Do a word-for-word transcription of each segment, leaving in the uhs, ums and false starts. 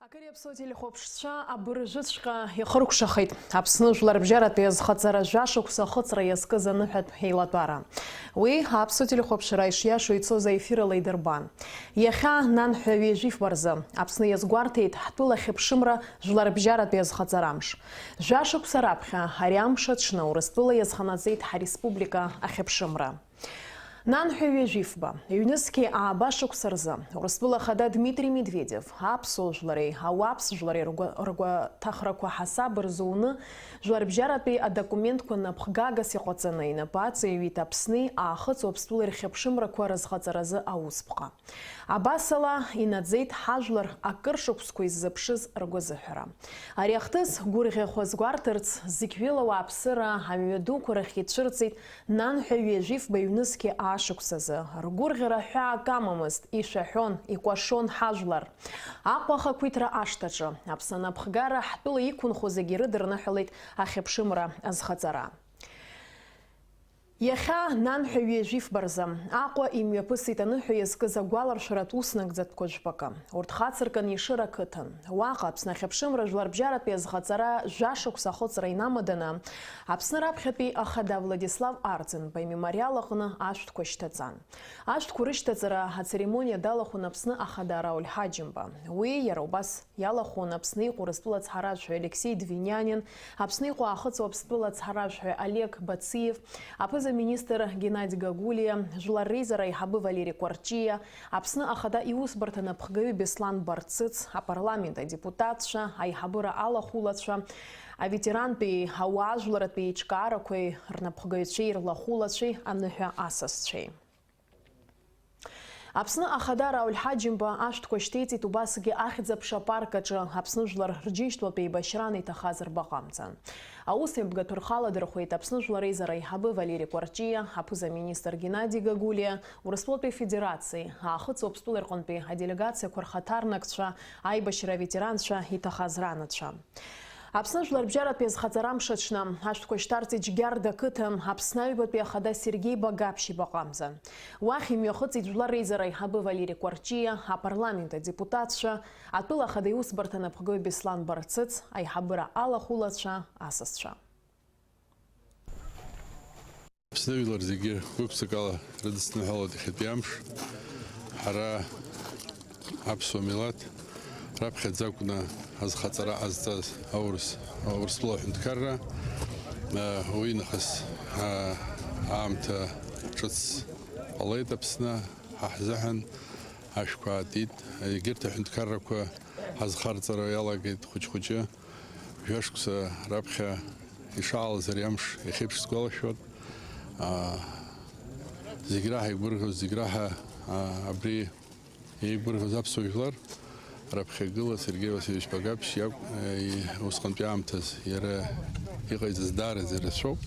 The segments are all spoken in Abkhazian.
Акыр иаԥсоу телехәаԥшцәа абыржәыҵәҟьа ихыркәшахеит Аԥсны жәларбжьаратәи азхаҵара жәашықәса ахыҵра иазкыз аныҳәатә еилатәара. Уи аԥсуа телехәаԥшра ишиашоу ицоз аефирала идырбан. Иахьа нанҳәа ҩажәифба рзы Аԥсны иазгәарҭеит ҳтәыла ахьыԥшымра жәларбжьаратәи азхаҵара амш. Жәашықәса раԥхьа ари амш аҽны Урыстәыла иазханаҵеит ҳареспублика ахьыԥшымра. Нанҳәа ҩажәифба, ҩнызқьи ааба шықәса рзы, Урыстәыла Ахада Дмитри Медведев, аԥсуа жәлареи ауаԥс жәлареи ргәа-, ргәаҭахрақәа ҳасаб рзуны, жәларбжьаратәи адокументқәа напхгагас иҟаҵаны инапы аҵаҩит Аԥсни Аахыҵ Уаԥстәылеи рхьыԥшымрақәа рызхаҵаразы аусԥҟа. Абасала, инаӡеит ҳажәлар акыр шықәсқәа иззыԥшыз ргәазыҳәара. Ари ахҭыс гәырӷьахә азгәарҭарц, зегьҩыла ауааԥсыра амҩа дуқәа рахь ицәырҵит нанҳәа ҩажәифба ҩнызқьи аашықәсазы. Ргәырӷьара ҳәаак амамызт, ишәаҳәон, икәашон ҳажәлар. Аҟәа ахақәиҭра ашҭаҿы, Аԥсны анапхгара ҳтәыла иқәынхо зегьы ирыдырныҳәалеит ахьыԥшымра азхаҵара. Иахьа нанҳәа ҩажәифба рзы Аҟәа имҩаԥысит аныҳәа иазкыз агәаларшәаратә уснагӡатәқәа жәпакы. Урҭ хацыркын Ешыра ақыҭан. Уаҟа Аԥсны ахьыԥшымра жәларбжьаратәи азхаҵара жәашықәса ахыҵра инамаданы, Аԥсны раԥхьатәи ахада Владислав Арӡынба имемориал аҟны ашәҭқәа шьҭаҵан. Ашәҭқәа рышьҭаҵара ацеремониа далахәын Аԥсны ахада Рауль Ҳаџьымба. Уи иара убас иалахәын Аԥсны иҟоу Урыстәыла ацҳаражәҳәаҩ Алексеи Двинянин, Аԥсны иҟоу Аахыҵ Уаԥстәыла ацҳаражәҳәаҩ Олег Бациев, аԥыза-министр Геннади Гагулиа, Жәлар реизара аиҳабы Валери Кәарҷиа, Аԥсны Ахада иусбарҭа напхгаҩы Беслан Барцыц, апарламент адепутатцәа, аиҳабыра алахәылацәа, аветерантәи ауаажәларратәи еиҿкаарақәеи рнапхгаҩцәеи рлахәылацәеи аныҳәа асасцәеи. Аԥсны Ахада Рауль Ҳаџьымба ашәҭқәа шьҭеиҵеит убасгьы Ахьӡ-аԥша апарк аҿы Аԥсны жәлар рџьынџьтәылатә еибашьраан иҭахаз рбаҟа амҵан. Аус еимбгатәы рхы аладырхәеит Аԥсны Жәлар Реизара аиҳабы Валери Кәарҷиа, аԥыза-министр Геннади Гагулиа, Урыстәылатәи Афедерациеи Аахыҵ Уаԥстәылеи рҟынтәи аделегациақәа рхаҭарнакцәа, аибашьра аветеранцәа, иҭахаз ранацәа. Аԥсны жәларбжьаратәи азхаҵара амш аҽны ашәҭқәа шьҭарҵеит Џьгьарда ақыҭа Аԥсны аҩбатәи ахада Сергеи Багаԥшь ибаҟа амҵан. Уахь имҩахыҵит Жәлар Реизара аиҳабы Валери Кәарҷиа, апарламент адепутатцәа, атәыла ахада иусбарҭа напхгаҩ Беслан Барцыц, аиҳабыра алахәылацәа, асасцәа. Аԥсны жәлар зегьы гәык-ԥсыкала ирыдысныҳәалоит иахьатәи амш. Ҳара аԥсуа милаҭ раԥхьаӡа акәны азхаҵара ҟазҵаз аурыс, Урыстәыла аҳәынҭқарра, уи нахыс, а, аамҭа ҿыц ҟалеит Аԥсны ҳа ҳзыҳәан, ашәқәа аатит, егьырҭ аҳәынҭқаррақәа ҳазхарҵара иалагеит хәыҷ-хәыҷы. Жәашықәса раԥхьа ишаалаз ари амш иахьеиԥш сгәалашәоит. Аа, зегь раҳа игәырӷьоз, зегь раҳа, аа, абри еигәырӷьоз аԥсуа жәлар раԥхьагыла Сергеи Васильевич Багаԥшь иакә-, е, усҟантәи аамҭаз иара иҟаиҵаз даараӡа ирацәоуп.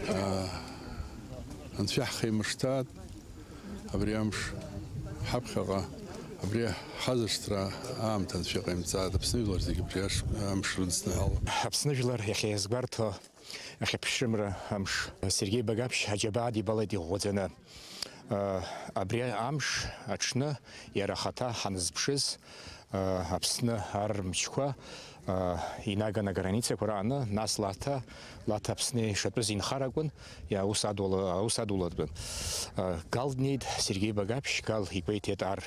Аа, Анцәа иаҳхеимыршҭаат. Абри амш ҳаԥхьаҟа, абри ҳазаҵәра аамҭа Анцәа иҟаимҵааит, Аԥсны жәлар зегьы абри аш-, амш рыдысныҳәало. Аԥсны жәлар иахьа иазгәарҭо ахьыԥшымра амш. Сергеи Багаԥшь аџьабаа дибалеит иӷәӷәаӡаны. Абри амш аҽны иара ахаҭа ҳаназԥшыз, Аԥсны ар мчқәа инаган аграницақәа рааны, нас Лаҭа, Лаҭа Аԥсны ишатәыз инхара акәын, иа-, аус адула-, аус адулатәын. Гал днеит, Сергеи Багаԥшь, Гал игәеиҭеит ар,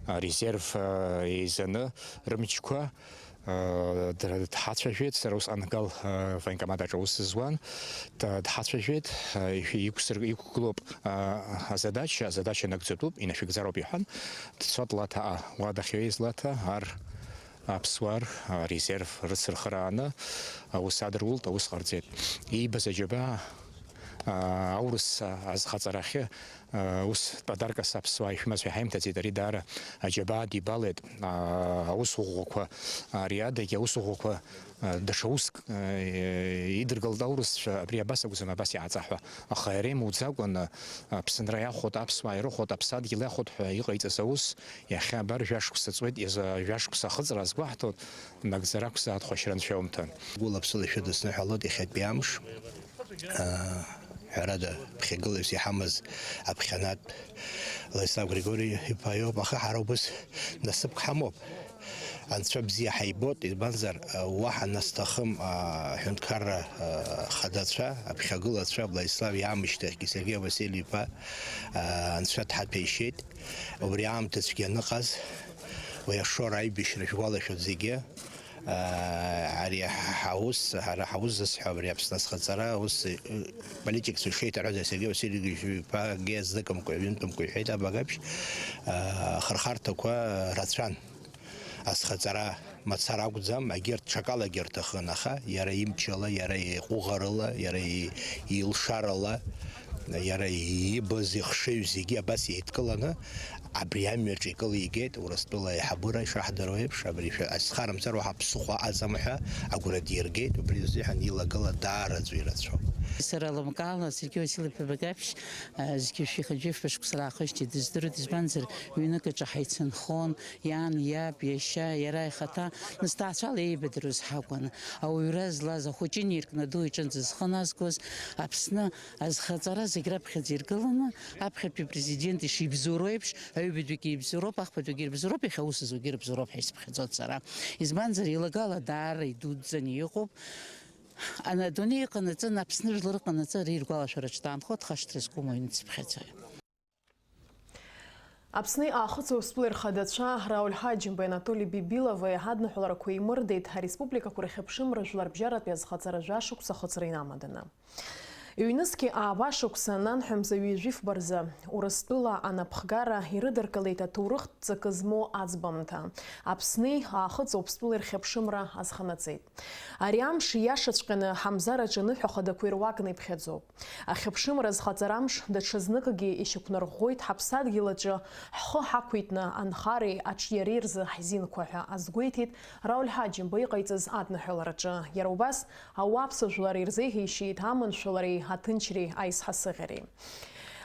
резерв еизаны рымчқәа, дра-, дҳацәажәеит, сара усҟан Гал военкомат аҿы аус зуан, д-, дҳацәажәеит, иқәсыр-, иқәгылоуп, азадача, азадача нагӡатәуп, инашәыгӡароуп иҳәан, дцоит Лаҭаҟа, уа дахьҩеиз Лаҭа, ар аԥсуаа, а, резерв рыцырхырааны аус адырулт, аус ҟарҵеит. Иибаз аџьабаа, а, аурыс, а, азхаҵарахьы, а, ус подаркас аԥсуаа ишәымаз ҳәа иҳаимҭаӡеит, ари даара аџьабаа дибалеит, а, аус ӷәӷәақәа, ари адагьы аус ӷәӷәақәа, а, даҽа уск, а, идыргалт аурысцәа, абри абас акәӡам, абас иааҵаҳәа. Аха иара имуӡакәаны, Аԥсынра иахәот, аԥсуаа ирыхәот, аԥсадгьыл иахәот ҳәа иҟаиҵаз аус, иахьа абар жәашықәса ҵуеит, иаза-, жәашықәса ахыҵра азгәаҳҭоит, нагӡара ақәзаат хәашьра анцәа иумҭан. Гәыла-ԥсыла ишәыдысныҳәалоит иахьатәи амш. Ҳәарада, ԥхьагылаҩыс иҳамаз аԥхьанатә Владислав Григори-иԥа иоуп, аха ҳара убыс насыԥк ҳамоуп. Анцәа бзиа ҳаибоит, избанзар, уаҳа нас сҭахым, аҳәынҭқарра, ахадацәа, аԥхьагылацәа, Владислав иаамышьҭахьгьы Сергеи Василь-иԥа, анцәа дҳаҭәеишьеит. Убри аамҭа цәгьа аныҟаз, уи ашоура аибашьра шәгәалашәоит зегьы. Ари ҳаус, ҳара ҳаус зысҳәо абри Аԥсны азхаҵара, ус, политикцәа ишеиҭаҳәаз Сергеи Васильевич-иԥагьы зныкымкәа, ҩынтәымкәа иҳәеит, абагаԥшь, ахырхарҭақәа рацәан. Азхаҵара мацара акәӡам, егьырҭ ҽакалагьы рҭахын, аха иара имчала, иара иҟәыӷарыла, иара и-, илшарала, иара иибаз ихшыҩ зегьы абас еидкыланы абри амҩаҿы икылигеит. Урыстәыла аиҳабыра ишаҳдыруа еиԥш, абри шәа-, азхарамҵар уаҳа ԥсыхәа аҵам ҳәа агәра диргеит, убри азыҳәан илагала даараӡа ирацәоуп. Сара лымкаала, Сергеи Васильевич Багаԥшь, а, зқьи жәшәи хынҩажәи жәафба шықәса раахижьҭеи дыздыруеит, избанзар, ҩнык аҿы ҳаицынхон, иан, иаб, иашьа, иара ихаҭа, нас ҭаацәала еибадыруаз ҳакәын. Ауаҩра злаз, ахәыҷы иниркны аду иҿынӡа зхы назгоз, Аԥсны азхаҵара зегь раԥхьаӡа иргыланы, аԥхьатәи апрезидент ишибзоуроу еиԥш, аҩбатәигьы ибзоуроуп, ахԥатәигьы ирбзоуроуп, иахьа аус зуагьы ирыбзоуроуп ҳәа исыԥхьаӡоит сара. Избанзар, еилагала даара идуӡӡаны иҟоуп. Ана-, адунеи иҟанаҵан, Аԥсны жәлар рҟанаҵа ари ргәалашәараҿы даанхоит, хашҭра зқәым аҩны дсыԥхьаӡоит. Аԥсни Аахыҵ Уаԥстәылеи рхадацәа Рауль Ҳаџьымбеи Анатоли Бибилови адныҳәаларақәа еимырдеит ареспубликақәа рхьыԥшымра жәларбжьаратәи азхаҵара жәашықәса ахыҵра инамаданы. Ҩнызқьи ааба шықәса, нанҳәа мза ҩажәи фба рзы, Урыстәыла анапхгара ирыдыркылеит аҭоурыхтә ҵакы змоу аӡбамҭа, Аԥсни Аахыҵ Уаԥстәылеи рхьыԥшымра азханаҵеит. Ари амш ииашаҵәҟьаны ҳамзараҿы аныҳәа хадақәеи руакны иԥхьаӡоуп. Ахьыԥшымра азхаҵара амш даҽазныкгьы ишьақәнарӷәӷәоит ҳаԥсадгьыл аҿы ҳхы ҳақәиҭны анхареи аҿиареи рзы ҳзинқәа ҳәа азгәеиҭеит Рауль Ҳаџьымба иҟаиҵаз адныҳәалараҿы. Иара убас ауааԥсыжәлар ирзеиӷьеишьеит аманшәалареи аҭынчреи аизҳасыӷьареи.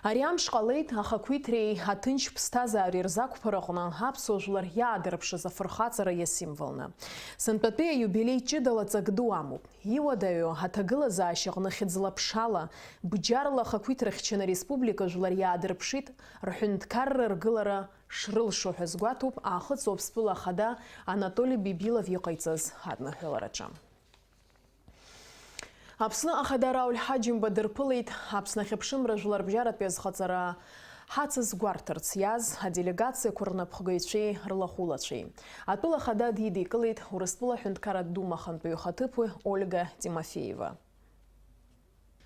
Ари амш ҟалеит ахақәиҭреи аҭынч ԥсҭазаареи рзақәԥараҟны аԥсуа жәлар иаадырԥшыз афырхаҵара иасимволны. Сынтәатәи аиубилеи ҷыдала ҵак ду амоуп. Иуадаҩу аҭагылазаашьаҟны хьыӡла-ԥшала, бџьарла ахақәиҭрахьчаны ареспублика жәлар иаадырԥшит рҳәынҭқарра ргылара шрылшо ҳәа азгәаҭоуп Аахыҵ Уаԥстәыла ахада Анатоли Бибилов иҟаиҵаз адныҳәалараҿы. Аԥсны ахада Рауль Ҳаџьымба дырԥылеит Аԥсны ахьыԥшымра жәларбжьаратәи азхаҵара ҳацызгәарҭарц иааз аделегациақәа рнапхгаҩцәеи рлахәылацәеи. Атәыла ахада дидикылеит Урыстәыла аҳәынҭқарратә Дума ахантәаҩы ихаҭыԥуаҩ Ольга Тимофеева.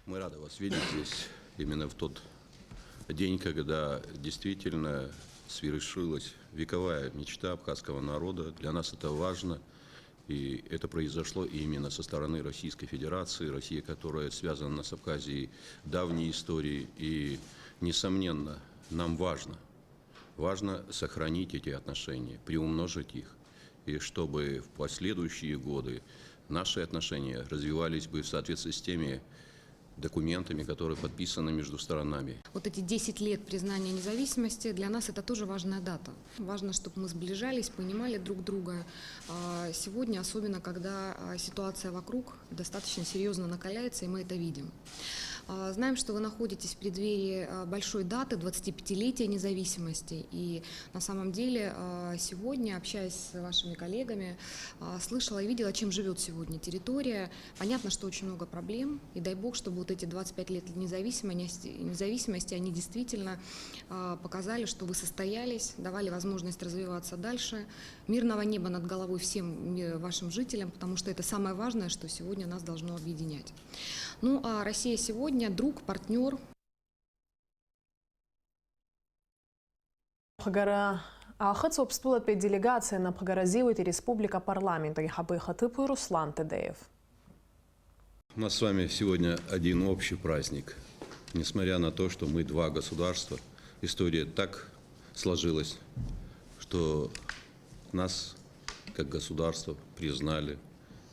Мы рады вас видеть здесь именно в тот день, когда действительно свершилась вековая мечта абхазского народа. Для нас это важно. И это произошло именно со стороны Российской Федерации, Россия, которая связана с Абхазией давней историей. И, несомненно, нам важно, важно сохранить эти отношения, приумножить их, и чтобы в последующие годы наши отношения развивались бы в соответствии с теми документами, которые подписаны между сторонами. Вот эти десять лет признания независимости, для нас это тоже важная дата. Важно, чтобы мы сближались, понимали друг друга. А, сегодня, особенно когда, а, ситуация вокруг достаточно серьёзно накаляется, и мы это видим. А, знаем, что вы находитесь в преддверии, а, большой даты, двадцатипятилетия независимости. И на самом деле, а, сегодня, общаясь с вашими коллегами, а, слышала и видела, чем живёт сегодня территория. Понятно, что очень много проблем, и дай бог, чтобы вот эти двадцать пять лет независимости, независимости, они действительно, а, показали, что вы состоялись, давали возможность развиваться дальше. Мирного неба над головой всем ми-, вашим жителям, потому что это самое важное, что сегодня нас должно объединять. Ну, а Россия сегодня друг, партнёр. Напхгара, Аахыҵ Уаԥстәылатәи аделегациа напхгара азиуеит ареспублика апарламент аиҳабы ихаҭыԥуаҩ Руслан Тедеев. У нас с вами сегодня один общий праздник. Несмотря на то, что мы два государства, история так сложилась, что нас, как государство, признали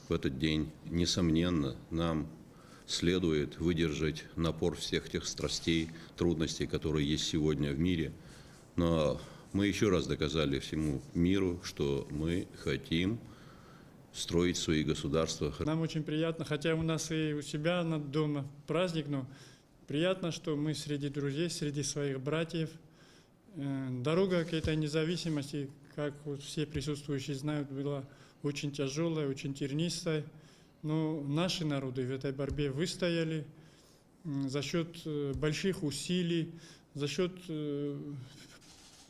в этот день. Несомненно, нам следует выдержать напор всех тех страстей, трудностей, которые есть сегодня в мире. Но мы ещё раз доказали всему миру, что мы хотим строить свои государства. Нам очень приятно, хотя у нас и у себя на-, дома праздник, но приятно, что мы среди друзей, среди своих братьев. Э, дорога к этой независимости, Как вот все присутствующие знают, была очень тяжелая, очень тернистая. Но наши народы в этой борьбе выстояли, м, за счёт, э, больших усилий, за счёт, э,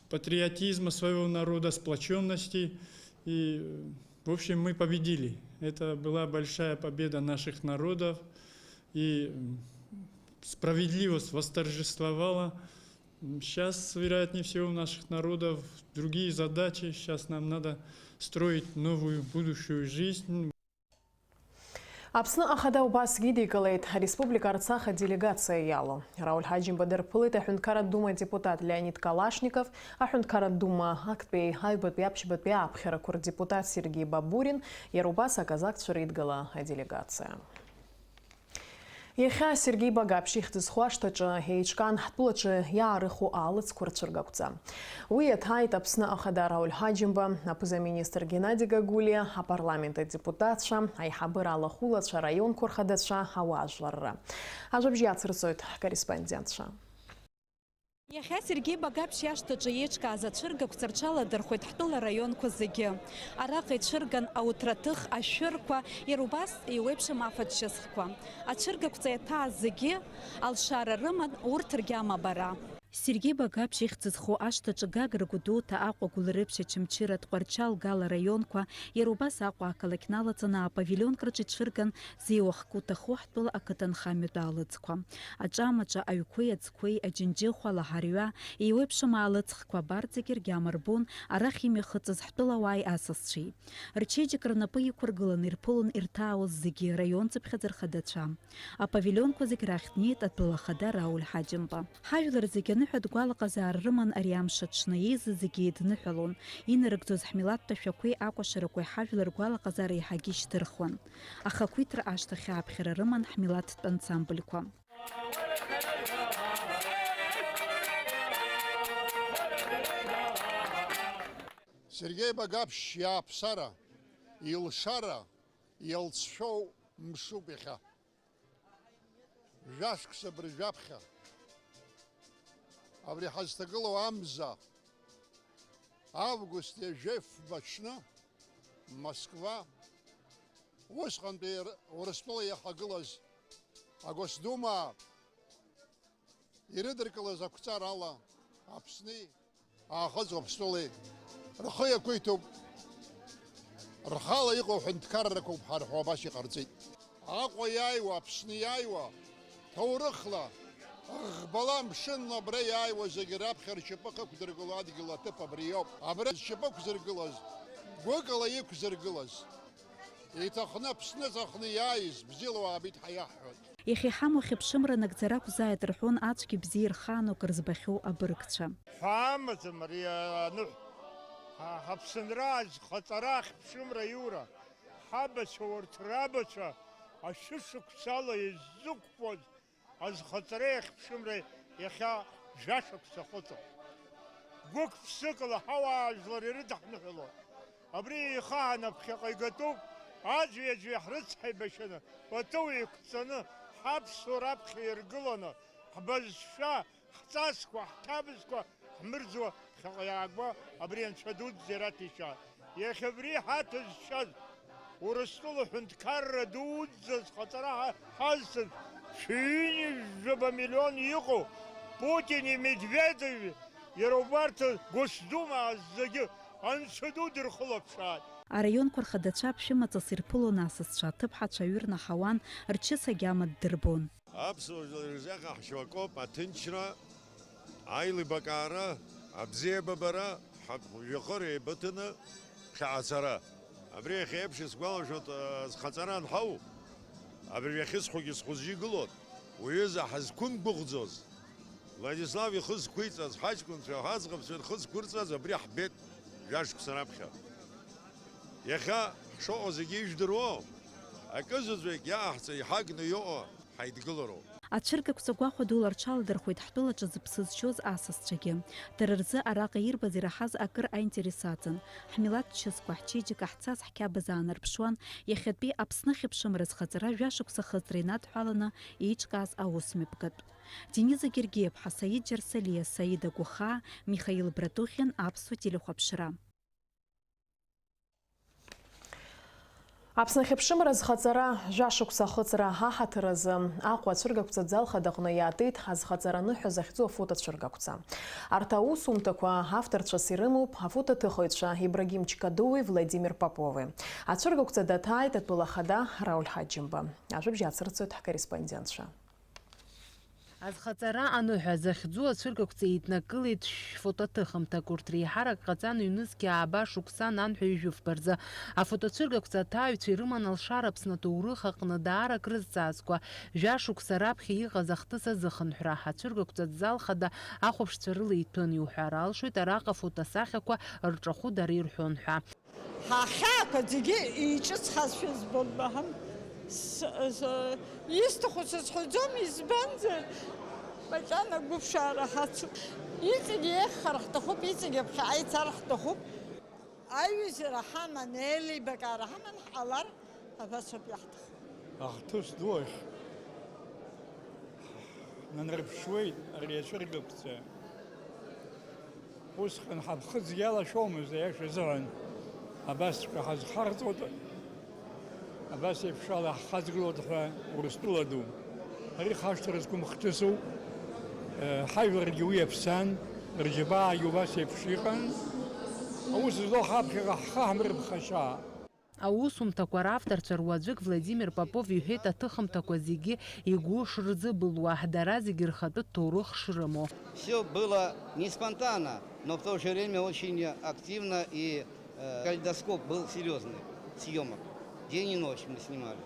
патриотизма своего народа, сплочённости. И, э, в общем, мы победили. Это была большая победа наших народов. И, м, справедливость восторжествовала. Сейчас, вероятнее всего, у наших народов другие задачи. Сейчас нам надо строить новую будущую жизнь. Аԥсны Ахада убасгьы идикылеит ареспублика Арцах аделегациа иалоу. Рауль Ҳаџьымба дырԥылеит аҳәынҭқарратә дума адепутат Леонид Калашников, аҳәынҭқарратә дума актәи аҩбатәи аԥшьбатәи ааԥхьарақәа рдепутат Сергеи Бабурин, иара убас аказакцәа ридгыла аделегациа. Иахьа Сергеи Багаԥшь ихьӡ зху ашҭаҿы еиҿкаан ҳтәылаҿы иаарыху аалыҵқәа рцәыргақәҵа. Уи иаҭааит Аԥсны Ахада Рауль Ҳаџьымба, аԥыза-министр Геннади Гагулиа, апарламент адепутатцәа, аиҳабыра алахәылацәа, араионқәа рхадацәа, ауаажәларра. Ажәабжь иацырҵоит ҳкорреспондентцәа. Иахьа Сергеи Багаԥшь иашҭаҿы еиҿкааз ацәыргақәҵа рҽаладырхәеит ҳтәыла раионқәа зегьы. Араҟа ицәырган ауҭраҭых, ашәырқәа, иара убас еиуеиԥшым афатә шьыцхқәа. Ацәыргақәҵа иаҭааз зегьы алшара рыман, урҭ ргьама бара. Сергеи Багаԥшь ихьӡ зху ашҭаҿы Гагра Гәдоуҭа, Аҟәа Гәылрыԥшь, Очамчыра, Тҟәарчал, Гала раионқәа, иара убас Аҟәа ақалақь налаҵаны апавилионк рҿы ицәырган зеиуахкы уҭаху ҳтәыла ақыҭанхамҩатә аалыҵқәа. Аҿамаҿа, аҩқәеи аӡқәеи, аџьынџьыхәа, алаҳарҩа, еиуеиԥшым аалыҵхқәа абарҭ зегьы ргьама рбон арахь имҩахыҵыз ҳтәылауааи асасцәеи. Рчеиџьыка рнапы иқәыргыланы ирԥылон ирҭаауаз зегьы раион цыԥхьаӡа рхадацәа. Апавилионқәа зегь рахь днеит атәыла ахада Рауль Ҳаџьымба. Ҳажәлар зегьы аныҳәатә гәалаҟазаара рыман ари амш аҽны, еизаз зегьы еидныҳәалон, инарыгӡоз ҳмилаҭтә ашәақәеи акәашарақәеи ҳажәлар ргәалаҟазаара еиҳагьы ишьҭырхуан. Ахақәиҭра ашьҭахь ааԥхьара рыман ҳмилаҭтә ансамбльқәа. Сергеи Багаԥшь иааԥсара, илшара, иалҵшәоу мшуп иахьа. Жәашықәса абыржәы аԥхьа абри ҳазҭагылоу амза, август ҩажәи фба аҽны, Москва, усҟантәи Р-, Урыстәыла иахагылаз агосдума ирыдыркылаз ақәҵарала Аԥсни Аахыҵ Уаԥстәылеи рхы иақәиҭуп, рхала иҟоу ҳәынҭқаррақәоуп ҳәа рҳәо абас иҟарҵеит. Аҟәа иааиуа, Аԥсны иааиуа, ҭоурыхла, ӷбала, мшынла абра иааиуа зегьы раԥхьа ршьапы ахықәдыргыло адгьыл аҭыԥ абри иоуп. Абра зшьапы ықәзыргылаз, гәыкала иқәзыргылаз, иҭахны Аԥсны аҵахны иааиз, бзиала уаабеит ҳәа иаҳҳәоит. Иахьа иҳамоу ахьыԥшымра нагӡара ақәзааит рҳәон ацәгьа бзиа ирхаану акыр збахьоу абыргцәа. Ҳәа амаӡам ари аныҳә. Ҳа-, ҳаԥсынра азхаҵара ахьыԥшымра аиура. Ҳабацәа урҭ рабацәа ашәышықәсала иззықәԥоз азхаҵареи ахьыԥшымреи иахьа жәашықәса ахыҵуан. Гәык-ԥсыкала ҳауаажәлар ирыдаҳныҳәалон. Абри еихаҳаны ԥхьаҟа игатәуп, аӡәи-аӡәи ҳрыцҳаибашьаны, пату еиқәҵаны, ҳаԥсуа раԥхьа иргыланы, ҳбызшәа, ҳҵасқәа, ҳҭабызқәа ҳмырӡуа ԥхьаҟа иаагәа абри анцәа дуӡӡа ираҭәеишьааит. Иахьа абри ҳаҭәазшьаз Урыстәыла ҳәынҭқарра дуӡӡа зхаҵара ҳа-, ҳазҭаз шәи ҩынҩажәаба миллион иҟоу Путини Медведеви иара убарҭ Госдума зегьы Анцәа ду дырхылаԥшааит. Араионқәа рхадацәа аԥшәымаҵас ирԥылон асасцәа, аҭыԥҳацәа аҩы рнаҳауан, рчыс агьама ддырбон. Аԥсуа жәлар ирзаҟаҳшьо акоуп аҭынчра, аилибакаара, абзиабабара, ҳа-, жәаха реибыҭаны ԥхьаҟацара. Абри иахьа еиԥш исгәалашәоит, а, зхаҵара анҳау, абыржәы иахьысҳәогьы схәыҷы игылоит, уҩыза ҳазқәымгәыӷӡоз, Владислав ихы зқәиҵаз, ҳаҷкәынцәа, ҳаӡӷабцәа рхы зқәырҵаз абри ҳбеит жәашықәса раԥхьа. Иахьа ҳшыҟоу зегьы ижәдыруоу, акы заҵәык иаҳҵо иҳагны иҟоу ҳаидгылароуп. Ацәыргақәҵа гәахәа дула рҽаладырхәеит ҳтәылаҿы зыԥсы зшьоз асасцәагьы. Дара рзы араҟа ирбаз ираҳаз акыр аинтерес аҵан. Ҳмилаҭ чысқәа, ҳчеиџьыка ҳцас ҳқьабз аанарԥшуан, иахьатәи Аԥсны ахьыԥшымра зхаҵара жәашықәса ахыҵра инадҳәаланы еиҿкааз аусмҩаԥгатә. Дениза Гергиеԥҳа, Саид Џьарсалиа, Саида Гәахаа, Михаил Братухин, Аԥсуа телехәаԥшра. Аԥсны ахьыԥшымра азхаҵара жәашықәса ахыҵра аҳаҭыр азы Аҟәа ацәыргақәҵа ӡалхада аҟны иаатит азхаҵара аныҳәа захьӡу афотоцәыргақәҵа. Арҭ аусумҭақәа авторцәас ирымоуп афотоҭыхыҩцәа Ибрагим Чкадуи Владимир Попови. Ацәыргақәҵа даҭааит атәыла ахада Рауль Ҳаџьымба. Ажәабжь ацырҵоит ҳкорреспондентцәа. Азхаҵара аныҳәа захьӡу ацәыргақәҵа еиднакылеит шә-фотоҭыхымҭак. Урҭ реиҳарак ҟаҵан ҩнызқь ааба шықәса ананҳәа ҩажәи фба рзы. Афотоцәыргақәҵа аҭааҩцәа ирыман алшара Аԥсны аҭоурых аҟны даара акрызҵаазкуа, жәа шықәса раԥхьа иҟаз ахҭыс азыхынҳәра. Ацәыргақәҵа ӡалхада ахәаԥшцәа рыла иҭәын, иуҳәар алшоит, араҟа афотосахьақәа рҿахәы дара ирҳәон ҳәа. Ҳахьаақәа зегьы еиҿыцхазшәа збон, маҳым. С-, с-, исҭаху сызҳәаӡом, избанзар, макьана гәыԥшаара ҳацуп. Иҵегь еиӷьхар ҳҭахуп, иҵегь аԥхьаҟа ицар ҳҭахуп. Аиҩызара ҳаман, еилибакаара ҳаман ҳҟалар, абас ауп иаҳҭаху. Ахҭыс ду ахь нанарԥшуеит ари ацәыргақәҵа. Усҟан ҳаԥхыӡ иалашәомызт, аиаша азыҳәан. Абасҵәҟьа ҳазхарҵоит, абас еиԥш ала ҳхаҵгылоит ҳәа Урыстәыла ду. Ари хашҭра зқәым хҭысуп. Ҳажәларгьы уи иаԥсан, рџьабаагьы убас еиԥш иҟан. Аус злоу ҳаԥхьаҟа ҳхы ҳмырԥхашьа. Аусумҭақәа равторцәа руаӡәык Владимир Попов иҳәеит аҭыхымҭақәа зегьы игәы шрызыбылуа, дара зегьы рхатәы ҭоурых шрымоу. Всё было не спонтанно, но в то же время очень активно и, э, калейдоскоп был серьёзный съёмок. День и ночь мы снимали.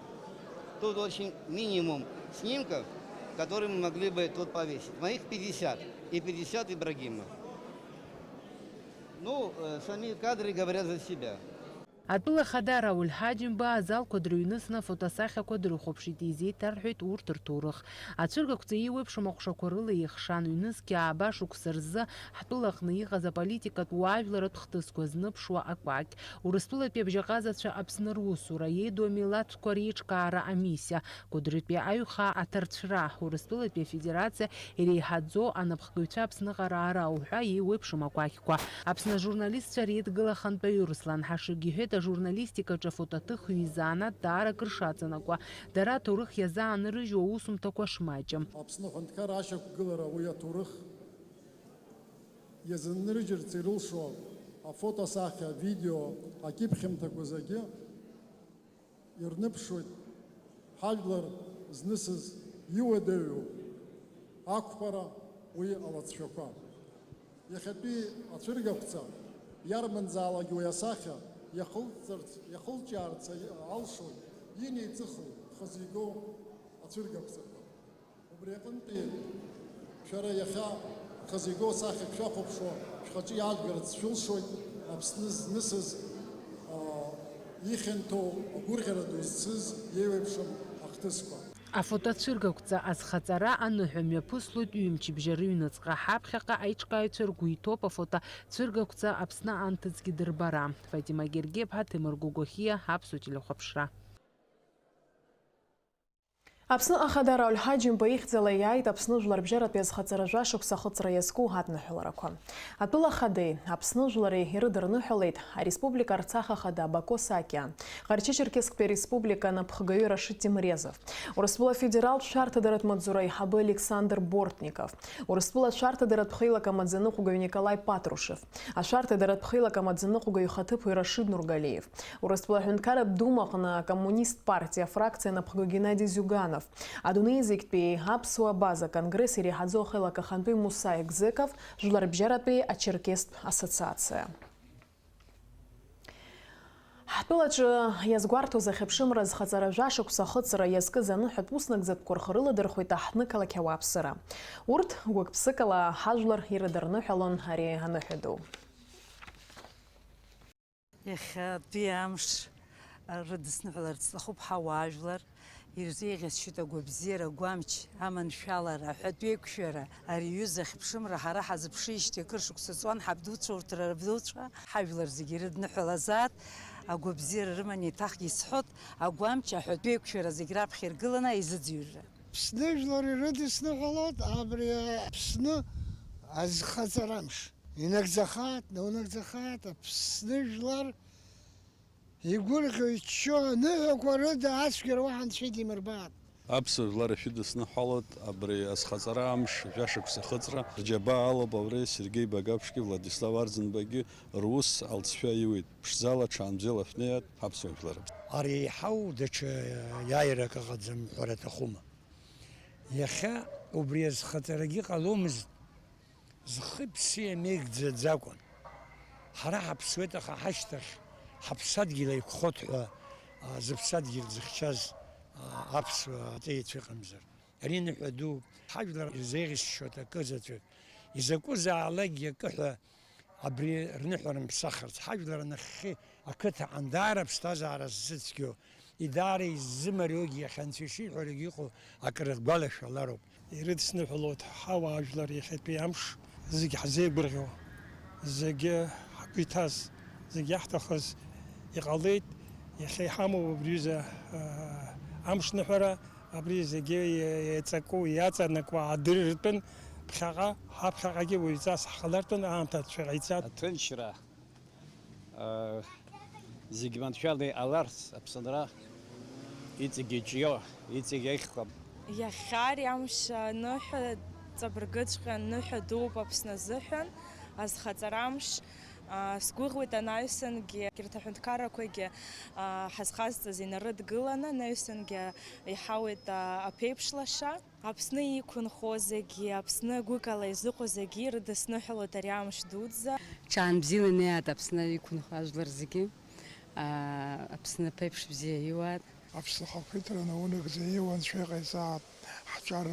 Тут очень минимум снимков, которые мы могли бы тут повесить. Моих пятьдесят и пятьдесят Ибрагима. Ну, э, сами кадры говорят за себя. Атәыла ахада Рауль Ҳаџьымба азалқәа дрыҩнысны афотосахьақәа дрыхәаԥшит, изеиҭарҳәеит урҭ рҭоурых. Ацәыргақәҵа еиуеиԥшым аҟәшақәа рыла еихшан, ҩнызқьи ааба шықәса рзы ҳтәыла аҟны иҟаз аполитикатә уаажәларатә хҭысқәа зныԥшуа акәакь, Урыстәылатәи абжьаҟазацәа Аԥсны русура, иеиду амилаҭқәа реиҿкаара амиссиа, Кәыдрытәи аҩхаа аҭарцәра, Урыстәылатәи Афедерациа иреиҳаӡоу анапхгаҩцәа Аԥсныҟа раара уҳәа еиуеиԥшым акәакьқәа. Аԥсны ажурналистцәа реидгыла ахантәаҩы Руслан Ҳашыг иҳәеит, ажурналистикаҿы афотоҭыхҩы изанааҭ даара акыр шаҵанакуа, дара аҭоурых иазаанырыжьуа аусумҭақәа шмаҷым. Аԥсны аҳәынҭқарра ашьақәгылара уи аҭоурых иазынрыжьырц ирылшо афотосахьа, авидео, акьыԥхьымҭақәа зегьы ирныԥшуеит ҳажәлар знысыз иуадаҩу ақәԥара, уи алҵшәақәа. Иахьатәи ацәыргақәҵа иарманзаалак уи асахьа иахылҵырц, иахылҿиаарц алшоит инеиҵыху хазы игоу ацәыргақәҵақәа. Убри аҟынтәи шәара иахьа хазы игоу асахьак шәахәаԥшуа, шәхаҿы иаажәгарц шәылшоит Аԥсны знысыз, аа, ихьанҭоу, агәырӷьара ду зцыз иеиуеиԥшым ахҭысқәа. Афотоцәыргақәҵа азхаҵара аныҳәа мҩаԥыслоит ҩымчыбжьа рыҩныҵҟа. Ҳаԥхьаҟа аиҿкааҩцәа ргәы иҭоуп афотоцәыргақәҵа Аԥсны анҭыҵгьы дырбара. Фатима Гергиаԥҳа, Ҭемыр Гогохиа, Аԥсуа телехәаԥшра. Аԥсны Ахада Рауль Ҳаџьымба ихьӡала иааит Аԥсны Жәларбжьаратәи азхаҵара жәашықәса ахыҵра иазку адныҳәаларақәа. Атәыла Ахадеи Аԥсны Жәлареи ирыдырныҳәалеит Ареспублика Арцаха Ахада Бако Саакиа, Ҟарчы-Черкессктәи Ареспублика анапхгаҩы Рашид Темрезов, Урыстәыла Афедералтә шәарҭадаратә маҵзура аиҳабы Александр Бортников, Урыстәыла ашәарҭадаратә хеилак амаӡаныҟәгаҩ Николаи Патрушев, ашәарҭадаратә хеилак амаӡаныҟәгаҩ ихаҭыԥуаҩ Рашид Нургалиев, Урыстәыла Аҳәынҭқарратә Дума аҟны акоммунист партиа афракциа анапхгаҩ Геннади Зиуганов, адунеи зегьтәи аԥсуа абаза конгресс иреиҳаӡоу ахеилак ахантәаҩ Муса Егзеков, Жәларбжьаратәи ачеркесстә ассоциациа. Ҳтәылаҿы иазгәарҭоз ахьыԥшымра азхаҵара жәашықәса ахыҵра иазкыз аныҳәатә уснагӡатәқәа рхы рыладырхәеит аҳҭнықалақь ауааԥсыра. Урҭ гәык-ԥсыкала ҳажәлар ирыдырныҳәалон ари аныҳәа ду. Иахьатәи амш рыдысныҳәаларц сҭахуп ҳауаажәлар. Ирзеиӷьасшьоит агәабзиара, агәамч, аманшәалара, аҳәатәеиқәшәара. Ари аҩыза ахьыԥшымра ҳара ҳазыԥшижьҭеи акыр шықәса ҵуан, ҳабдуцәа, урҭ рабдуцәа, ҳажәлар зегьы ирыдныҳәалазаат, агәабзиара рыман, еиҭахгьы исҳәот, агәамч, аҳәатәеиқәшәара зегь раԥхьа иргыланы аизыӡырҩра. Аԥсны жәлар ирыдысныҳәалоит абри Аԥсны азхаҵарамш. Инагӡахааит, наунагӡахааит, Аԥсны жәлар Игәырӷьо, иччо, аныҳәақәа рыда ацәгьара уаҳа анцәа идимырбааит. Аԥсуа жәлар ишәыдысныҳәалоит абри азхаҵара амш жәашықәса ахыҵра. Рџьабаа алоуп абри Сергеи Багаԥшгьы, Владислав Арӡынбагьы рус алҵшәа иуит. Ԥшӡала, ҽаанбзиала шәнеиааит, ҳаԥсуа жәлар. Ари еиҳау даҽа иааирак ыҟаӡам ҳәара аҭахума? Иахьа убри азхаҵарагьы ҟаломызт, зхи-ԥси амеигӡаӡакәан. Ҳара ҳаԥсуеит, аха ҳашьҭахь ҳаԥсадгьыл еиқәхоит ҳәа, а, зыԥсадгьыл зыхьчаз, а, аԥсуа аҵеицәа ыҟамзар. Ари ныҳәа ду, ҳажәлар ирзеиӷьасшьоит акы заҵәык. Изакәызаалакгьы акы ҳәа абри рныҳәа рымԥсахырц, ҳажәлар нахьхьи ақыҭаҟны даара аԥсҭазаара ззыцәгьоу, идаара иззымариоугьы иахьа Анцәа ишиҳәарагьы иҟоу акры ргәалашәалароуп. Ирыдсныҳәалоит ҳауаажәлар иахьатәи амш, зегь ҳзеигәырӷьо, зегьы ҳгәы иҭаз, зегь иаҳҭахыз иҟалеит, иахьа иҳамоу убри ҩыза, аа, амшныҳәара, абри зегьы еиҵаку, иаҵанакуа адырыртәын, ԥхьаҟа, ҳаԥхьаҟагьы уаҩҵас ҳҟалартәын, аамҭа ацәа ҟаиҵат. Аҭынчра, аа, зегь маншәала иҟаларц, Аԥсынра иҵегь иҿио, иҵегь еиӷьхап. Иахьа ари амш аныҳәа ҵабыргыҵәҟьа, ныҳәа дууп Аԥсны азыҳәан, азхаҵара амш. Аа, сгәыӷуеит анаҩсангьы, егьырҭ аҳәынҭқаррақәагьы, аа, ҳазхазҵаз инарыдгыланы, анаҩсангьы иҳауеит, аа, аԥеиԥш лаша. Аԥсны иқәынхо зегьы, Аԥсны гәыкала изыҟоу зегьы ирыдысныҳәалоит ари амш дуӡӡа. Ҽаанбзиала инеиааит Аԥсны иқәынхо ажәлар зегьы. Аа, Аԥсны аԥеиԥш бзиа иуааит. Аԥсны ахақәиҭра наунагӡа ииуа Анцәа иҟаиҵааит, ҳҿар,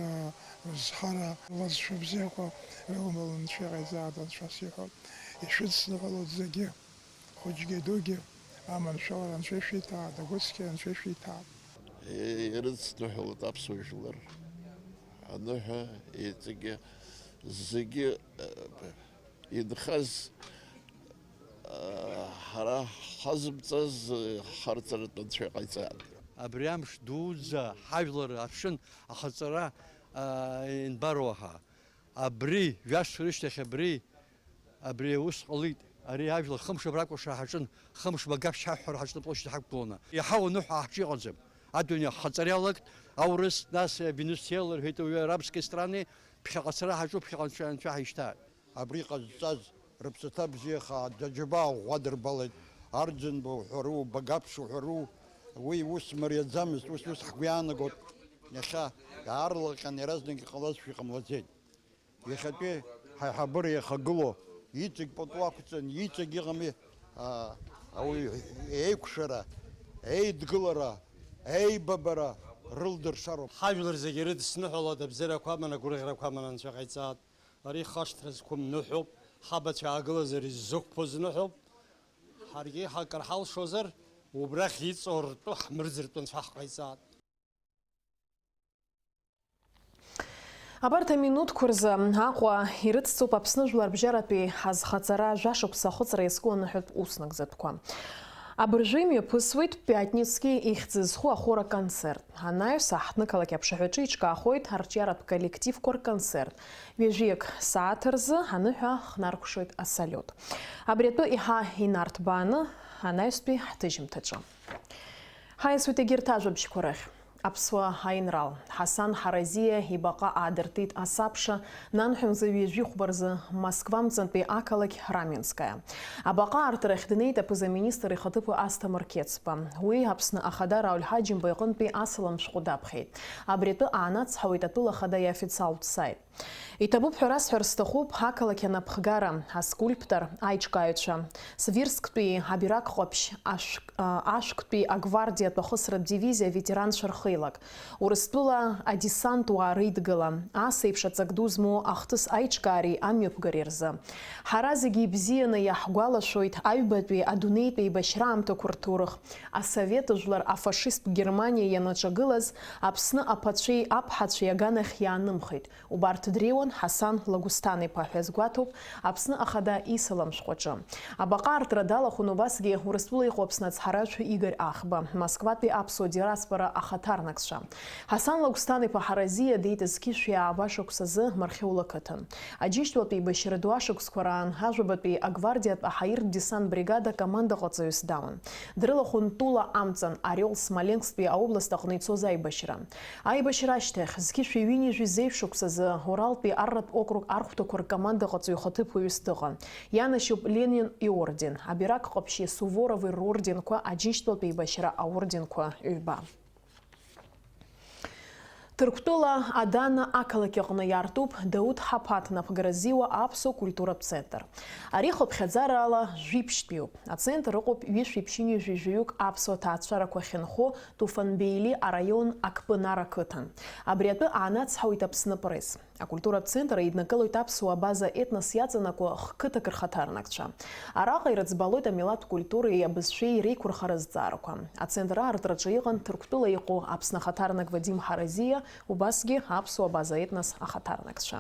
рызҳара, лазшәа бзиақәа рылмало Анцәа иҟаиҵааит, анцәа сиҳәоит. Ишәыдсныҳәалоит зегьы, хәыҷгьы дугьы, аманшәалара Анцәа ишәиҭааит, агәыцқьа Анцәа ишәиҭааит. Ирыдсныҳәалоит аԥсуа жәлар аныҳәа, иҵегьы, зегьы, инхаз, ҳара ҳазымҵаз ҳарҵаратә анцәа иҟаиҵааит. Абри амш дуӡӡа ҳажәлар аԥшын ахаҵара, а, инбароу ҳәа. Абри, жәашықәса рышьҭахь абри, абри аус ҟалеит. Ари ажәлар хымш абра акәашара ҳаҿын, хымш Багаԥшь ҳаҳәҳәара ҳаҿын, аплощадь ҳақәгыланы. Иаҳа уныҳәа ҳаԥшьа иҟаӡам. Адунеи ҳхаҵара иалагт, аурыс, нас Венесуела, рҳәеит, уи арабская страны, ԥхьаҟа ацара ҳаҿуп, ԥхьаҟа анцәа, анцәа ҳаишьҭааит. Абри иҟазҵаз рыԥсаҭа бзиахааит, џьабаа ӷәӷәа дырбалеит, Арӡынба уҳәару, Багаԥшь уҳәару, уи ус мариаӡамызт, ус, ус ҳгәы иаанагот, иахьа иаарлаҟьан иаразнак иҟалазшәа иҟамлаӡеит. Иахьатәи ҳаиҳабыра иахагылоу, иҵегь пату ақәҵан, иҵегь иҟами, а, ауаҩы еиқәшәара, еидгылара, еибабара рылдыршароуп. Ҳажәлар зегьы ирыдсныҳәалоит, абзиарақәа аман, агәырӷьарақәа аман анцәа ҟаиҵааит. Ари хашҭра зқәым ныҳәоуп, ҳабацәа аагылазар иззықәԥоз ныҳәоуп. Ҳаргьы акыр ҳалшозар, убрахь иҵоу ртәы ҳмырӡыртәын, анцәа ҳҟаиҵааит. Абарҭ аминуҭқәа рзы Аҟәа ирыцҵоуп Аԥсны Жәларбжьаратәи азхаҵара жәашықәса ахыҵра иазку аныҳәатә уснагӡатәқәа. Абыржәы имҩаԥысуеит Пиатницки ихьӡ зху ахор аконцерт. Анаҩс аҳҭнықалақь аԥшаҳәаҿы иҿкаахоит арҿиаратә коллективқәа рконцерт. Ҩажәиак сааҭ рзы аныҳәа хнаркәшоит асалиут. Абри атәы еиҳа инарҭбааны анаҩстәи ҳҭыжьымҭаҿы. Ҳаиасуеит егьырҭ ажәабжьқәа рахь. Аԥсуа аинрал, Ҳасан Ҳаразиа ибаҟа аадыртит асабша, нанҳәа мза ҩажәи хәба рзы Москвамҵантәи ақалақь Раменскаиа. Абаҟа аартра ахь днеит аԥыза-министр ихаҭыԥуаҩ Асҭамыр Қьецба. Уи Аԥсны Ахада Рауль Ҳаџьымба иҟынтәи асалам шәҟәы даԥхьеит. Абри атәы аанацҳауеит атәыла ахада иофициалтә саит. Иҭабуп ҳәа расҳәар сҭахуп ақалақь анапхгара, аскульптор, аиҿкааҩцәа, Свирсктәи абираҟ ҟаԥшь ашәк-, а, ашәктәи агвардиатә ахысратә дивизиа аветеранцәа рхеилак, Урыстәыла адесант уаа реидгыла, ас еиԥш аҵак ду змоу ахҭыс аиҿкаареи амҩаԥгареи рзы. Ҳара зегьы ибзианы иаҳгәалашәоит аҩбатәи адунеитә еибашьра аамҭақәа рҭоурых, асовет жәлар афашисттә Германиа ианаҿагылаз, Аԥсны аԥацәеи аԥҳацәеи аганахь иаанымхеит. Убарҭ Дреиуан Ҳасан Лагәсҭан-иԥа ҳәа иазгәаҭоуп Аԥсны Ахада исалам шәҟәаҿы. Абаҟа аартра далахәын убасгьы Урыстәыла иҟоу Аԥсны ацҳаражәҳәаҩ Игорь Ахба, Москватәи аԥсуа диаспора ахаҭарнакцәа. Ҳасан Лагәсҭан-иԥа Ҳаразиа диит зқьышәи ааба шықәсазы Мархьоула қыҭан. Аџьынџьтәылатәи еибашьра ду ашықәсқәа раан, Ажәабатәи агвардиатә аҳаиртә десант бригада командаҟаҵаҩыс дауан. Дрылахәын Тула амҵан, Орел, Смоленсктәи аобласт аҟны ицоз аибашьра. Аибашьра ашьҭахь, зқьышәи ҩынҩажәи зеижә шықәсазы Уралтәи арратә округ архәҭақәа ркомандаҟаҵаҩ ихаҭыԥуаҩыс дыҟан. Ианашьоуп Ленин иорден, абираҟ ҟаԥшьи Суворови рорденқәа, Аџьынџьтәылатәи еибашьра аорденқәа ҩба. Ҭырқәтәыла Адана ақалақь аҟны иаартуп Дауҭ Ҳаԥаҭ напхгара зиуа аԥсуа культуратә центр. Ари хыԥхьаӡарала жәиԥшьтәиуп. Ацентр ыҟоуп ҩышәи ԥшьынҩажәи жәаҩык аԥсуа ҭаацәарақәа ахьынхо Туфанбеили араион Ақпынар ақыҭан. Абри атәы аанацҳауеит Аԥсны Пресс. Акультуратә центр еиднакылоит аԥсуа абаза етнос иаҵанакуа х-қыҭак рхаҭарнакцәа. Араҟа ирыӡбалоит амилаҭтә культуреи абызшәеи реиқәырхара азҵаарақәа. Ацентр аартраҿы иҟан Ҭырқәтәыла иҟоу Аԥсны ахаҭарнак Вадим Ҳаразиа, убасгьы аԥсуа абаза етнос ахаҭарнакцәа.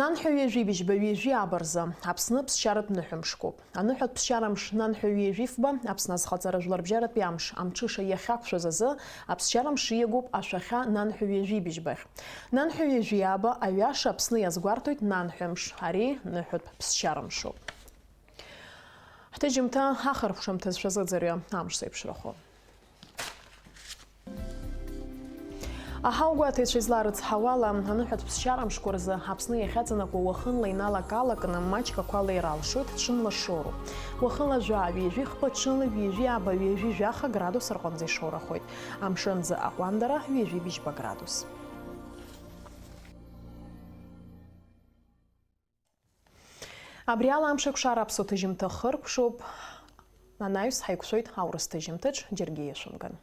Нанҳәа ҩажәи быжьба ҩажәи ааба рзы Аԥсны ԥсшьаратә ныҳәамшқәоуп. Аныҳәатә ԥсшьарамш нанҳәа ҩажәи фба, Аԥсны азхаҵара жәларбжьаратәи амш амҽыша иахьақәшәаз азы аԥсшьарамш ииагоуп ашәахьа нанҳәа ҩажәи быжьбахь. Нанҳәа ҩажәи ааба аҩаша Аԥсны иазгәарҭоит нанҳәамш, ари ныҳәатә ԥсшьарамшуп. Ҳҭыжьымҭа ахыркәшамҭаз шәазыӡырҩы амш зеиԥшрахо. Аҳауагәаҭаҩцәа изларыцҳауала, аныҳәатә ԥсшьарамшқәа рзы Аԥсны иахьаҵанакуа уахынла иналакалакны маҷк ақәа леир алшоит, ҽынла шоуроуп. Уахынла жәаа ҩажәи хԥа, ҽынла ҩажәи ааба ҩажәи жәаха градус рҟынӡа ишоурахоит. Амшынӡы аҟәандара ҩажәи быжьба градус. Абри ала амш акәшара аԥсуа ҭыжьымҭа хыркәшоуп. Анаҩс ҳаиқәшәоит аурыс ҭыжьымҭаҿ, џьаргьы иашәымган.